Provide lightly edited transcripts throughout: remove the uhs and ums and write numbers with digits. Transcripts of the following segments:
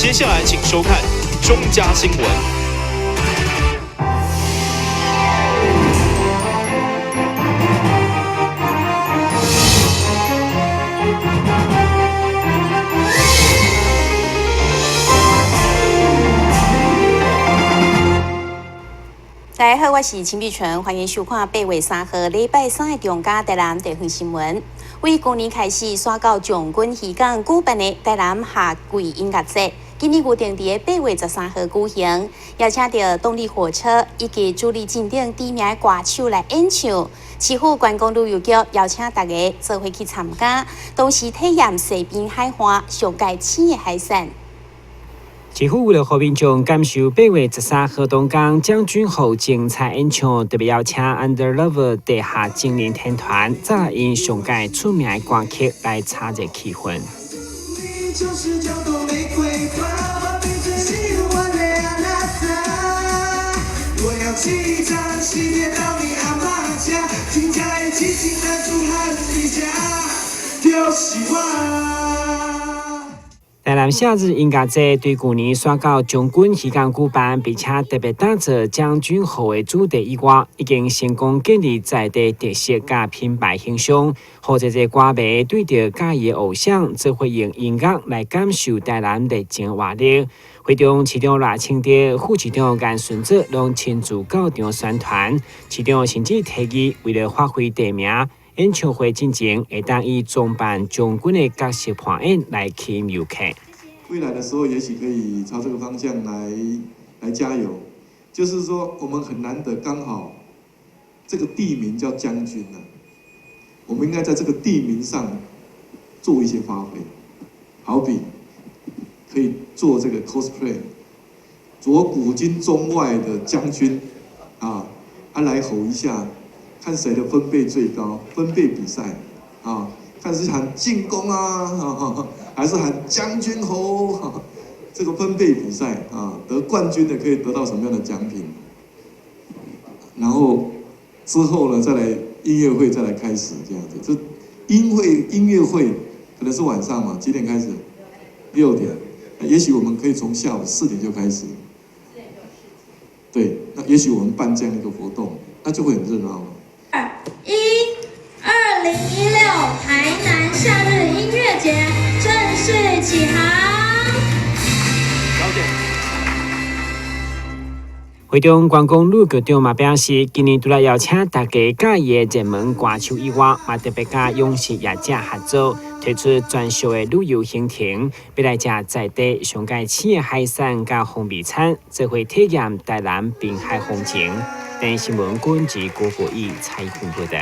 接下來請收看中嘉新聞。大家好，我是秦碧純，歡迎收看8月3號禮拜三的中嘉台南地方新聞。為舊年開始，徙到將軍漁港舉辦的台南夏季音樂節，今年預定佇8月13號舉行，邀請著動力火車以及朱麗靜等知名的歌手來演唱。市府觀光旅遊局邀請大家做伙去參加，同時體驗西濱海岸上蓋鮮的海產。市府為了予民眾感受8月13號東港將軍號精彩演唱，特別邀請 Underlover 地下青年天團，再來𪜶上蓋出名的歌曲來炒熱氣氛。台南夏日音樂節對舊年徙到將軍漁港舉辦，並且特別打造將軍號的主題以外，已經成功建立在地特色佮品牌形象，予濟濟歌迷對著佮意的偶像做伙用音樂來感受台南熱情活力。會中市長賴清德、副市長顏順哲攏親自到場宣傳，市長甚至提議為了發揮地名，演唱會進前會當以裝扮將軍的角色扮演來吸引遊客。未來的時候，也許可以朝這個方向來加油。就是說，我們很難得剛好這個地名叫將軍啊，我們應該在這個地名上做一些發揮。好比可以做這個 cosplay，做古今中外的將軍啊，來吼一下，看誰的分貝最高，分貝比賽啊，看是喊進攻啊，還是喊將軍吼，這個分貝比賽啊，得冠軍的可以得到什麼樣的獎品？然後之後呢，再來音樂會再來開始這樣子。這音樂會可能是晚上嘛？幾點開始？6點。也許我們可以從下午4點就開始。對，那也許我們辦這樣一個活動，那就會很熱鬧了。一，2016台南夏日音樂節正式啟航。會中觀光旅局長嘛表示，今年除了邀請大家佮意的熱門歌手以外，嘛特別佮飲食業者合作，推出專屬的旅遊行程，欲來食在地上蓋鮮的海產佮風味餐，做伙體驗台南濱海風情。電視新聞軍事郭國義採訪報道。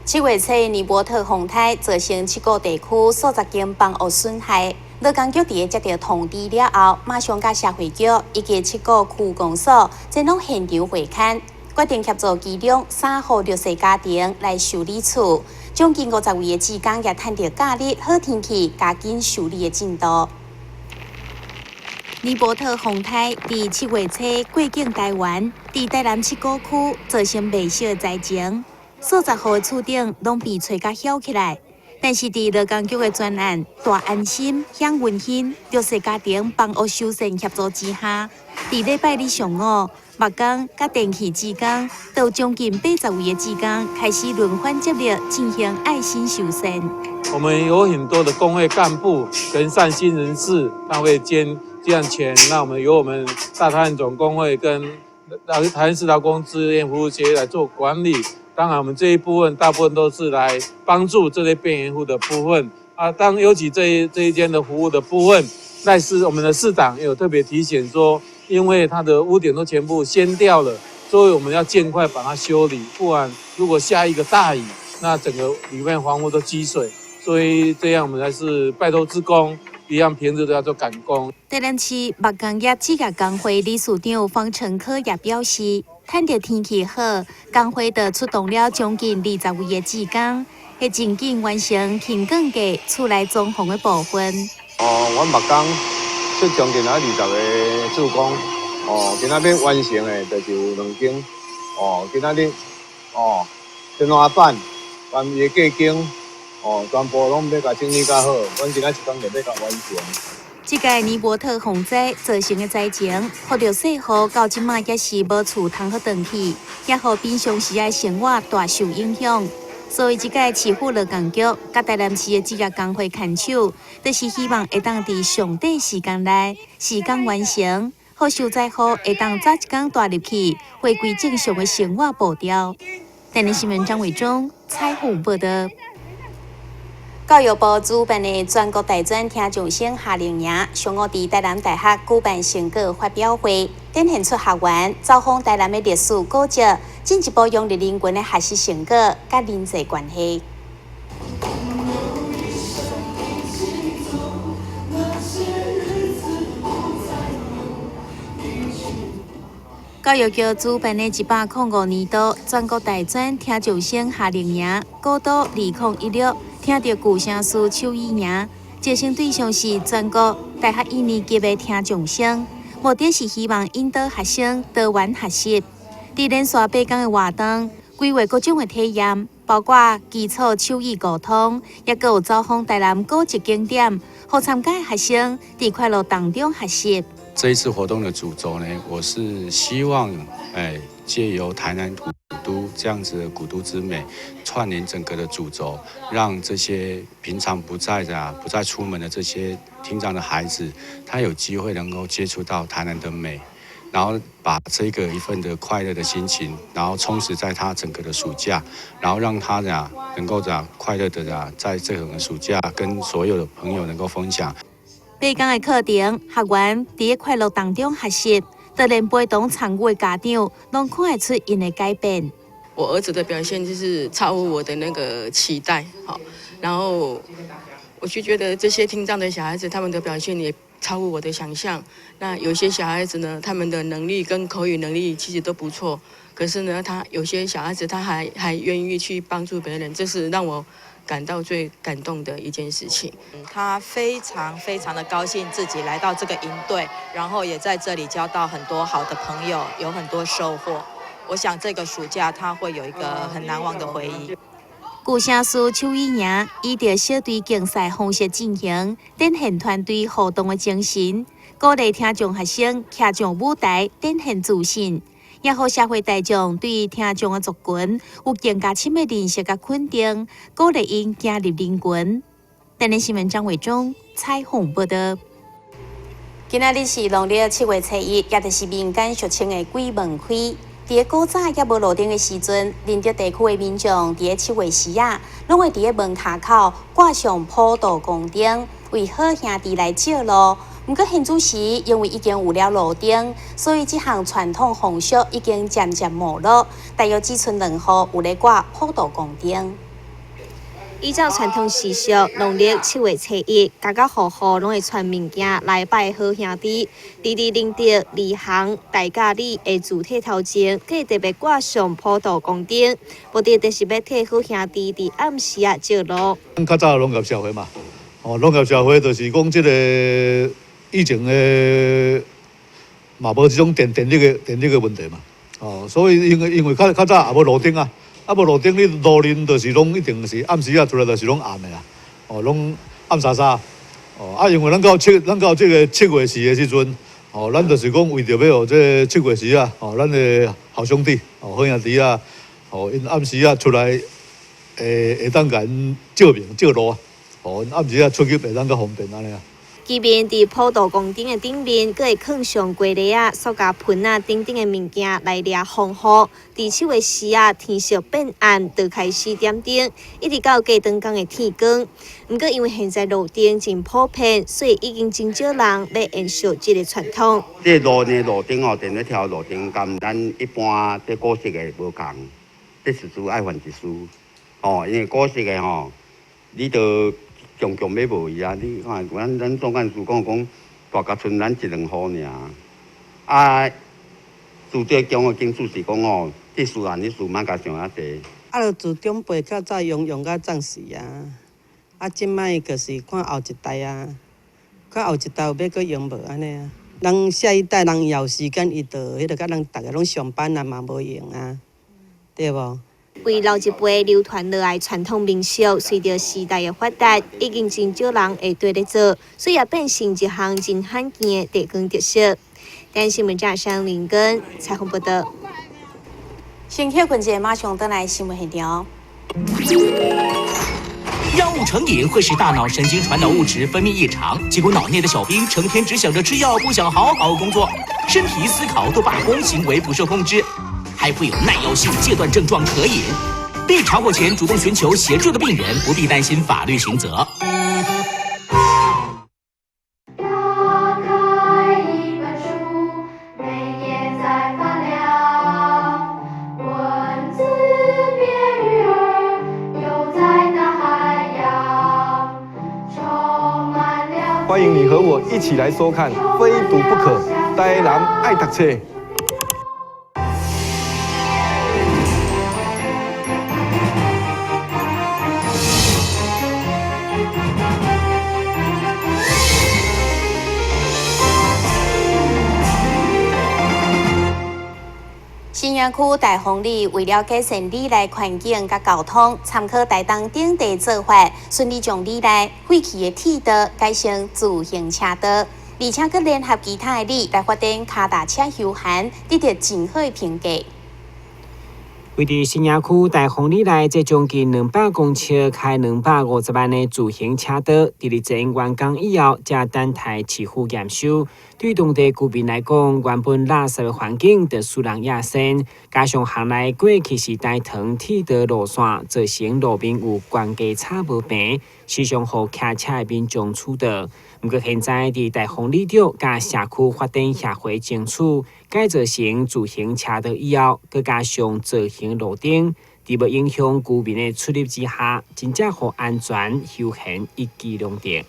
7月初，尼伯特洪災造成七股地區數十間房屋損害。勞工局佇接著通知了後，馬上佮社會局以及七股區公所前往現場會勘，決定協助其中三戶弱勢家庭來修理厝。將近50位的志工也趁著假日好天氣，加緊修理的進度。尼伯特洪災佇7月初過境台灣，佇台南七股區造成袂小的災情，數十戶的厝頂攏被吹甲掀起來。但是佇勞工局的專案大安心、享溫馨弱勢家庭房屋修繕協助之下，佇禮拜日上午，木工佮電器志工，都有將近80位的志工開始輪番接力進行愛心修繕。我們有很多的工會幹部跟善心人士，他會捐這樣錢，那我們由我們大台灣總工會跟台灣市勞工志願服務協會來做管理。當然，我們這一部分大部分都是來幫助這些邊緣戶的部分啊。當尤其這一間的服務的部分，但是我們的市長有特別提醒說，因為他的屋頂都全部掀掉了，所以我們要盡快把它修理，不然如果下一個大雨，那整個裡面房屋都積水。所以這樣我們還是拜託志工，一樣平日都要做趕工。台南市木工業職業工會理事長方成科也表示，趁著天氣好，工會就出動了將近20位的志工，會盡緊完成輕鋼架厝內裝潢的部分。哦，阮木工出將近啊20個志工，哦，今仔欲完成的就是有兩間，哦，今仔日，哦，天花板、關於隔間，哦，全部攏欲共整理較好，阮今仔一工就欲共完成。這屆尼伯特洪災造成的災情，予著細雨到這馬猶是無厝通好轉去，也予平常時的生活大受影響。所以，這屆市府勞工局佮台南市的職業工會牽手，就是希望會當佇上短時間內，施工完成，予受災戶會當早一工蹛入去，回歸正常的生活步調。台南新聞張偉忠採訪報道。教育部主辦的全國大專聽障生夏令營，上午佇台南大學舉辦成果發表會，展現出學員走訪台南的歷史古蹟，進一步融入人群的學習成果佮人際關係。教育局主辦的105年度全國大專聽障生夏令營，古都2016聽著舊城市手語營，招生對象是全國大學一年級的聽障生，目的是希望引導學生多元學習。佇連續8天的活動，規劃各種的體驗，包括基礎手語溝通，抑閣有走訪台南古蹟景點，予參加的學生佇快樂當中學習。這一次活動的主軸呢，我是希望，藉由台南古都這樣子的古都之美，串聯整個的主軸，讓這些平常不在的、不再出門的這些聽障的孩子，他有機會能夠接觸到台南的美，然後把這個一份的快樂的心情，然後充實在他整個的暑假，然後讓他呢能夠快樂的在這個暑假跟所有的朋友能夠分享。八天的課程，學員佇快樂當中學習，就連陪同參與的家長，攏看會出𪜶的改變。我兒子的表現就是超乎我的那個期待，好，然後我就覺得這些聽障的小孩子，他們的表現也超乎我的想象。那有些小孩子呢，他們的能力跟口語能力其實都不錯，可是呢，他有些小孩子他還願意去幫助別人，這是讓我感到最感動的一件事情。他非常非常的高興自己來到這個營隊，然後也在這裡交到很多好的朋友，有很多收穫。我想這個暑假他會有一個很難忘的回憶。舊城市手語營以著小隊競賽方式進行，展現團隊互動的精神，鼓勵聽障學生徛上舞台，展現自信，也予社會大眾對聽障的族群有更加深的認識佮肯定，鼓勵𪜶加入人群。台南新聞張偉忠採訪報道。今仔日是農曆7月初1，也就是民間俗稱的鬼門開。佇個古早猶無路燈的時陣，仁德地區的民眾佇個7月時仔，攏會佇個門跤口掛上普渡公燈，為好兄弟來照路。毋過現此時，因為已經有了路燈，所以這項傳統風俗已經漸漸沒落。大約只賰兩戶有咧掛普渡公燈。依照傳統習俗，農曆7月初1，家家戶戶攏會傳物件來拜好兄弟。佇仁德、里行、大甲里的主體頭前，閣會特別掛上普渡公燈，目的就是欲替好兄弟佇暗時仔照路。咱較早農業社會嘛，哦，農業社會就是講這個以前的嘛無這種電力的問題嘛，哦，所以因為較早也無路燈啊。啊，無路燈，你路面就是攏一定是暗時仔出來就是攏暗的啦，哦，攏暗沙沙。哦，啊，因為咱到這個七月四的時陣，哦，咱就是講為著欲予這個七月四啊，哦，咱的好兄弟，哦，好兄弟啊，哦，𪜶暗時仔出來會當共𪜶照明照路啊，哦，𪜶暗時仔出去會當較方便按呢啊。居民佇普渡公燈的頂面，閣會囥上雞螺仔、塑膠盆仔等等的物件來掠風雨。佇7月四仔，天色變暗，就開始點燈，一直到過轉工的天光。毋過因為現在路燈真普遍，所以已經真少人欲延續這個傳統。這個路呢，路燈哦，電咧條路燈，佮咱一般這古式的無仝，這一絲愛換一絲。哦，因為古式的吼，你著強強欲無伊啊！你看，咱總幹事講，大家賰咱一兩戶爾。啊，自這中的經濟是講吼，這事按呢事莫共想遐濟。啊，就自長輩較早用甲暫時啊，啊，這擺就是看後一代啊，看後一代有欲閣用無按呢啊。人下一代人有時間，伊就彼個佮咱逐个攏上班啊嘛無閒啊，對無？為老一輩流傳落來傳統民俗，隨著時代的發達，已經真少人會綴咧做，所以也變成一項真罕見的地方特色。台視新聞記者林根採訪報道。先歇睏一下，馬上轉來新聞現場。藥物成癮會使大腦神經傳導物質分泌異常，結果腦內的小兵成天只想着吃藥，不想好好工作，身體思考都罷工，行為不受控制，還會有耐藥性戒斷症狀可引。被查獲前主動尋求協助的病人，不必擔心法律刑責。打開一本書，每頁在發亮，文字變魚兒，游在大海洋，充滿了。歡迎你和我一起來收看《非讀不可》，台南愛讀冊。新營區大豐里為了改善里內環境佮交通，參考台東等地做法，順利將里內廢棄的鐵道改成自行車道，而且閣聯合其他的里來發展跤踏車休閒，得著真好的評價。位佇新營區大豐里內，這將近200公尺、開250萬的自行車道，佇日前完工以後，才等待市府驗收。對當地居民來講，原本垃圾的環境就使人厭世，加上巷內過去是大長鐵道路線，造成路面有懸低差無平，時常予騎車的民眾搐著。毋過現在佇大豐里長佮社區發展協會爭取改造成自行車道以後，閣加上造型路燈，佇無影響居民的出入之下，真正予安全休閒一舉兩得。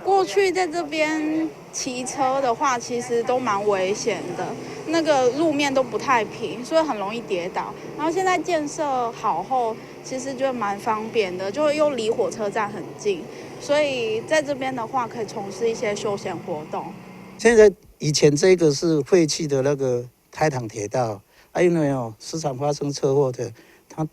過去在這邊騎車的話，其實都蠻危險的，那個路面都不太平，所以很容易跌倒。然後現在建設好後，其實就蠻方便的，就又離火車站很近，所以在這邊的話可以從事一些休閒活動。現在以前這個是廢棄的那個台糖鐵道，啊，因為哦時常發生車禍的，它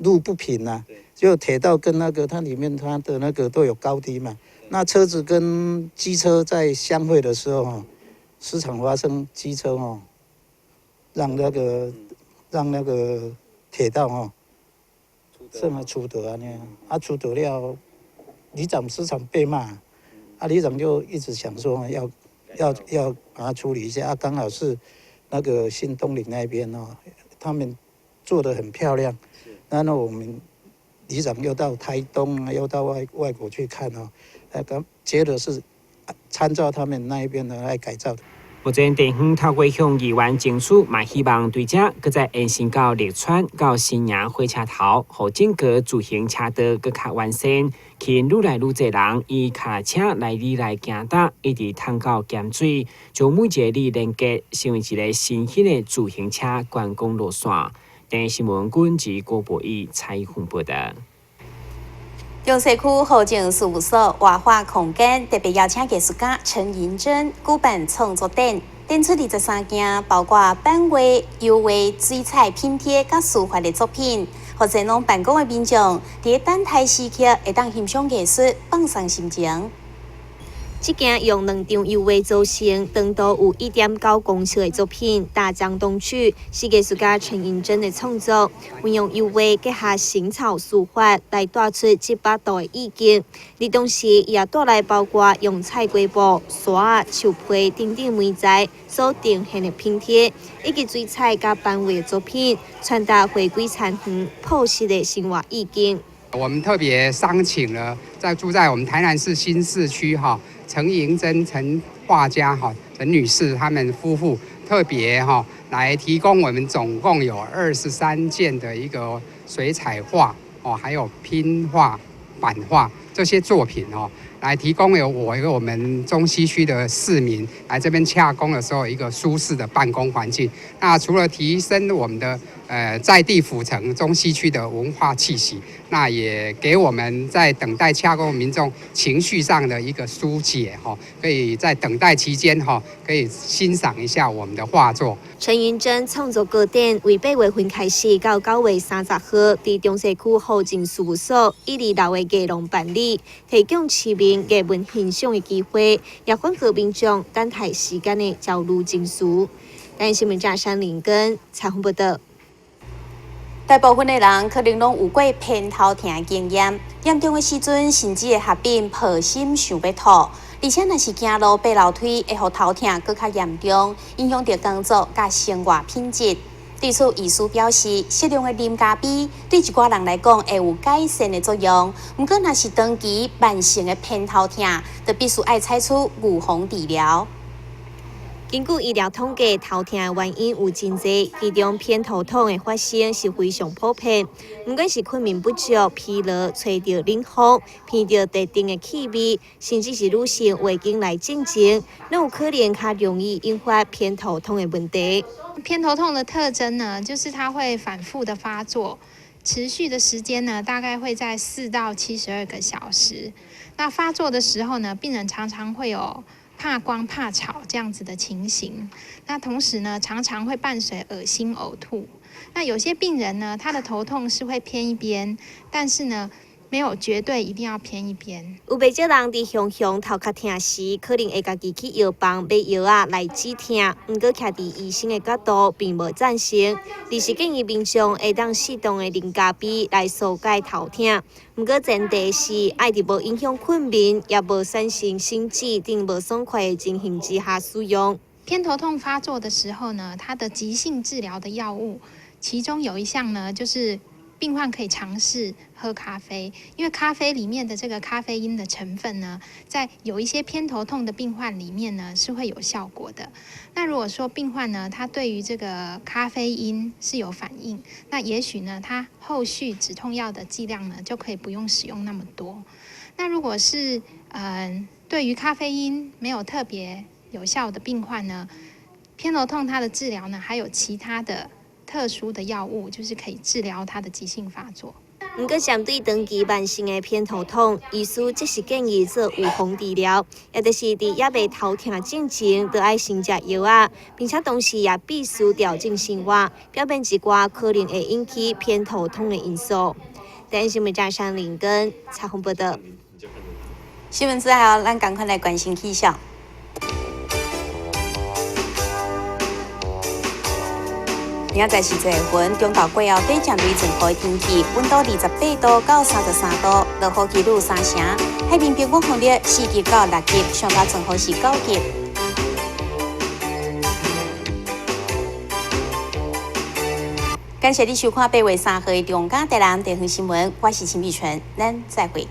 路不平啊，就鐵道跟那個它裡面它的那個都有高低嘛。那車子跟機車在相會的時候，吼，時常發生機車吼，讓那個鐵道吼，這麼出著按呢，啊出著了，里長時常被罵，啊里長就一直想說要把它處理一下，啊剛好是那個新東嶺那邊哦，他們做得很漂亮，然後我們里長又到台東啊，又到外國去看哦。咁接着是參照他們那一邊的來改造的。目前地方透過向議員爭取，嘛希望對這閣再延伸到綠川到新營火車頭，予整個自行車道閣較完善，吸引愈來愈濟人以跤踏車來里內行踏，一直通到鹹水，將每一个里連結成為一个新興的自行車觀光路線。電視新聞軍事郭博義採訪報道。中西區戶政事務所活化空間特別邀請藝術家陳銀珍舉辦創作展，展出23件，包括版畫、油畫、水彩、拼貼佮書法的作品，予前往辦公的民眾佇等待時刻會當欣賞藝術，放鬆心情。這件用兩張油畫組成，長度有1.9公尺的作品《大江東去》，是藝術家陳銀珍的創作。運用油畫結合行草書法來帶出這幅圖的意境。而同時，伊也帶來包括用菜瓜布、沙仔、樹皮等等媒材所呈現的拼貼，以及水彩佮版畫的作品，傳達回歸田園樸實的生活意境。我們特別商請了在住在我們台南市新市區哈陳銀珍陳畫家哈陳女士他們夫婦特別哈來提供我們總共有23件的一個水彩畫哦，還有拼畫、版畫這些作品哦，來提供有我一個我們中西區的市民來這邊洽公的時候一個舒適的辦公環境。那除了提升我們的在地府城中西區的文化氣息，那也給我們在等待洽公民眾情緒上的一個疏解，哈，可以在等待期間，哈，可以欣賞一下我們的畫作。陳銀珍創作個展，為8月份開始到9月30號，佇中西區戶政事務所一二樓的藝廊辦理，提供市民藝文欣賞的機會，也緩和民眾等待時間的焦慮情緒。台視新聞記者林根採訪報道。大部分的人可能攏有過偏頭疼的經驗，嚴重的時陣甚至會合併抱心想欲吐，而且若是行路爬樓梯，會予頭疼閣較嚴重，影響著工作佮生活品質。對此，醫師表示，適量的啉咖啡對一寡人來講會有改善的作用。毋過，若是長期慢性的偏頭疼，就必須愛採取預防治療。根據醫療統計，頭疼的原因有真濟，其中偏頭痛的發生是非常普遍。毋管是睏眠不足、疲勞、吹著冷風、聞著特定的氣味，甚至是女性月經來進前，攏有可能較容易引發偏頭痛的問題。偏頭痛的特徵呢，就是它會反覆的發作，持續的時間呢，大概會在4到72個小時。那發作的時候呢，病人常常會有怕光、怕吵這樣子的情形，那同時呢，常常會伴隨噁心、嘔吐。那有些病人呢，他的頭痛是會偏一邊，但是呢，沒有絕對一定要偏一邊。有袂少人佇雄雄頭殼疼時，可能會家己去藥房買藥仔來止疼，毋過徛佇醫生的角度並無贊成，而是建議民眾會當適當的啉咖啡來紓解頭疼。毋過前提是愛佇無影響睏眠，也無產生心智等無爽快的情形之下使用。偏頭痛發作的時候呢，它的急性治療的藥物，其中有一項呢，就是病患可以嘗試喝咖啡，因為咖啡裡面的這個咖啡因的成分呢，在有一些偏頭痛的病患裡面呢，是會有效果的。那如果說病患呢，他對於這個咖啡因是有反應，那也許呢，他後續止痛藥的劑量呢，就可以不用使用那麼多。那如果是對於咖啡因沒有特別有效的病患呢，偏頭痛它的治療呢，還有其他的特殊的藥物，就是可以治療它的急性發作。毋過，針對長期慢性的偏頭痛，醫師則是建議做預防治療，也就是佇猶未頭疼進前，就愛先食藥仔，並且同時也必須調整生活，避免一寡可能會引起偏頭痛的因素。台視新聞記者林根採訪報道。新聞之後，咱趕快來關心氣象。明仔載是這個雲，中晝過後短暫雷陣雨的天氣，溫度28度到33度，落雨幾率3成。海面平均風力4級到6級，上大陣雨是9級。感謝你收看8月3號的中嘉台南地方新聞，我是陳美純，咱再會。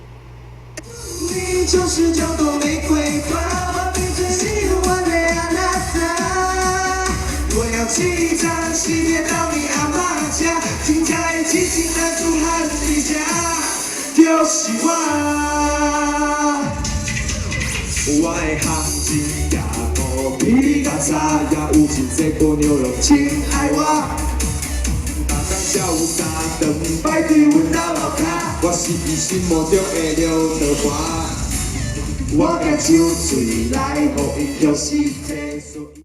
你就是這朵玫瑰花，我最喜歡的阿娜達。我要騎著喜帖到你阿嬤家，真正的痴情男子漢佇這，就是我。我的行情也無比你較差，也有真濟姑娘攏真愛我。逐工下午三頓排隊阮兜樓跤，我是伊心目中的劉德華。我共抽喙來，予伊休息。